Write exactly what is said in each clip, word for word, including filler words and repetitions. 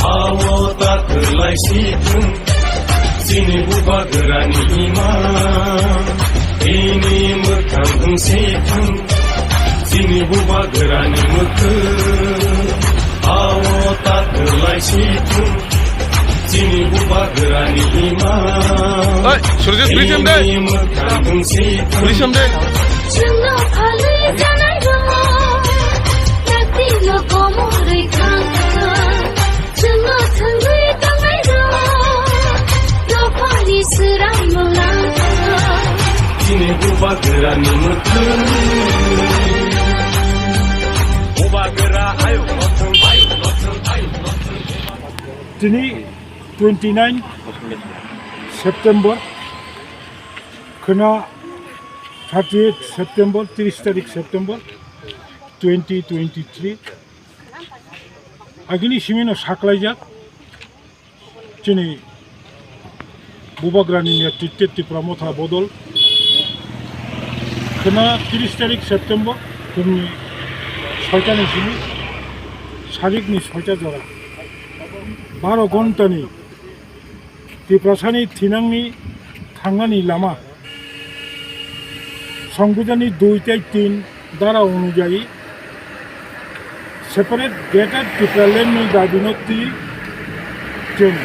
Awo ta kwlai si thung, chini bubagrani ima, ini mwkhang wng si thung, chini bubagrani mwkhang. Awo ta kwlai si thung, chini bubagrani ima. Oi, Surjit, please, em dai. Ini mwkhang wng si thung. Please, em dai. Chwngno phalwi janai rw, yakti no komorwi thang kha. Chwngno thwngwi tongnai rw, dophani swrai mwlang kha. Chini bubagrani mwkhang. Bubagra ayuk lothung, ayuk lothung, ayuk lothung. Tini twenty nine September, khwna thirty eight September, tris tarik September twenty twenty three. Agini simino saklaijak chini bubagrani netritwe Tipra Motha bodol. Khwna tris tarik September phungni soitani simi sarikni soita jora baro ghontani Tiprasani thinangni thangnani lama Songbidanni dui tei tin dara onujayi separate Greater Tipralandni dabino twi chwng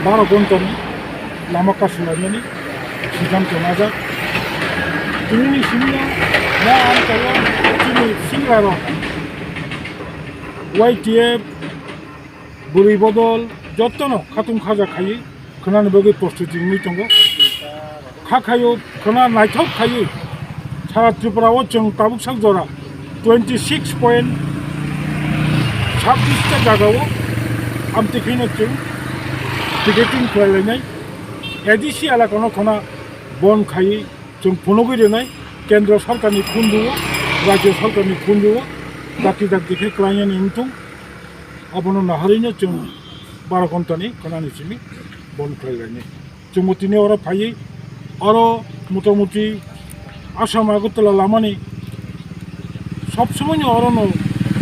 baro ghontani lama kasulainani sidhanto najak. Tinini simi no ang taiyo chini singrarok Y T F bwrwi bodol jottono khatung khaja khaiwi khwnani bagwi prostuti wngwi tongo. Kha khaio khwna naithok khaiwi sara Tripura o chwng tabuk sak jora twenty six point sabbish ta jaga o amtwi khaino chwng picketing khlai lainai. A D C elaka no khwna bon khaiwi chwng phunugwi rwnai kendro sarkarni phundu o, rajyo sarkarni phundu o, dakti dakti khe klainani wngthung. Abono naharwino chwng baro ghontani khwnani simi bon khlai lainai. Chwngbo tini oro phaiwi oro motamuti Assam Agartala lamani sob somoino orono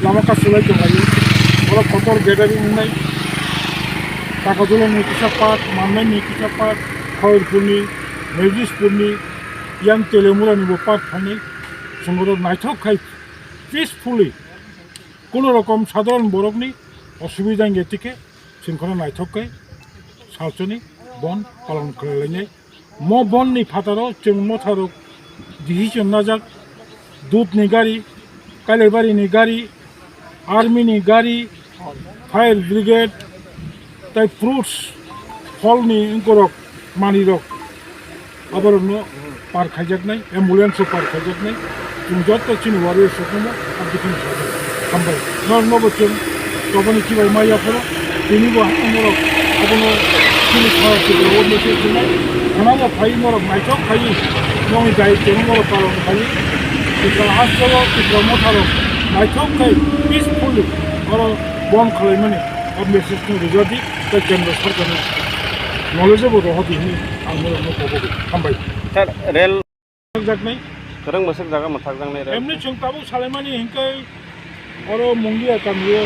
lama kasulai tonglaio. Oro kotor gathering wngnai. Takajulani kisa part, Mannaini kisa part, Khairpurni, Mejishpurni, yang Telemurani bo part phainai. Chwng oro naithok khai peacefully, kuno rokom sadharon borokni osubida wngya tikhe, chwng kheno naithok khe salsoni bon palon khlai lainai. Mo bonni phataro chwng motharok decision najak, dudni gari, Kailaibari ni gari, army ni gari, fire brigade, tai fruits, pholni wngkorok, manwirok, aborokno par khaijaknai, ambulance o par khaijaknai, chwng joto chini warriors rokno abo khe hambai. Norokno bo chwng toboni chibai ma yaphoro, tini bo haino norok abono chini khara chini o message rwnai, khana bo phai norok naithok phai, nongni dai chwng norok palon phai, Tipra hasteo, Tipra motharo naithok khai peacefully oro bon khwlaimani o message no rwjadi, tei kendra sarkarni knowledge bo rohordi hwnwi ang norokno kobo hambai. Sir, rel Jaknai. Kwrwng bwswk jaga mwthakjaknai rel. Emni chwng tabuk salaimani hinkhai oro Mungia kamio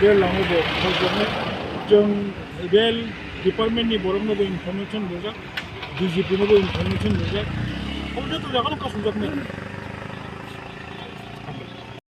rel lamao bo thangjaknai. Chwng rel department ni borokno bo information rijak, D G P no bo information rijak. Obo joto jagano kasumjaknai.